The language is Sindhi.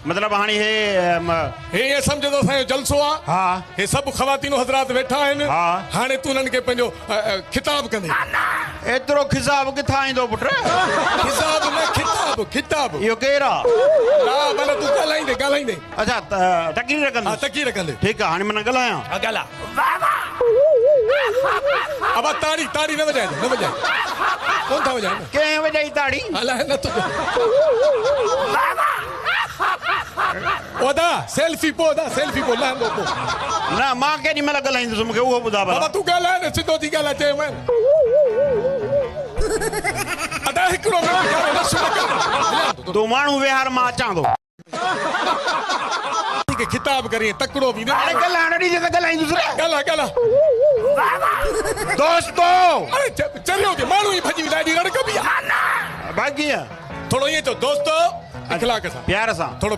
مطلب هاڻي هي. هي ائين سمجهه ته اسان جو جلسو آ. ها. هي سڀ خواتين و حضرات ويٺا آهن. ها. هاڻي تون انهن کي پنهنجو خطاب ڪندين. ايترو خضاب ڪٿان ايندو پٽ؟ خضاب نه خطاب خطاب. اهو ڪير آ؟ ها معنيٰ تون ڳالهائيندين ڳالهائيندين. اڇا تقرير ڪندس. ها تقرير ڪندين. ٺيڪ آ هاڻي معنيٰ ڳالهايان. ها ڳالهاء. ابا تاڙي تاڙي نه وڄائجو نه وڄائجو ڪون ٿا وڄائن. ڪنهن وڄائي تاڙي؟ الائي نه ٿو. او ادا سيلفي پو ادا سيلفي پو لهندو پو. نه مان ڪيڏي مهل ڳالهائيندس مونکي اهو ٻڌاء ڀلا. بابا تون ڳالهاء نه سڌو ٿي ڳالهاء چيو مانء. ادا هڪڙو منٽ يار رش نه ڪر. تون ماڻهو ويهار مان اچان ٿو. کي خطاب ڪرين تڪڙو ويندين. هاڻي ڳالهائڻ ڏيندين ته ڳالهائيندس ري. ڳالهاء ڳالهاء. دوستو. اڙي چريو ٿي ماڻهو ئي ڀڄي ويندا ايڏي رڙ ڪبي آ. ڀاڳي. ٿورو ائين چئو دوستو اخلاق سان. پيار سان. ٿورو.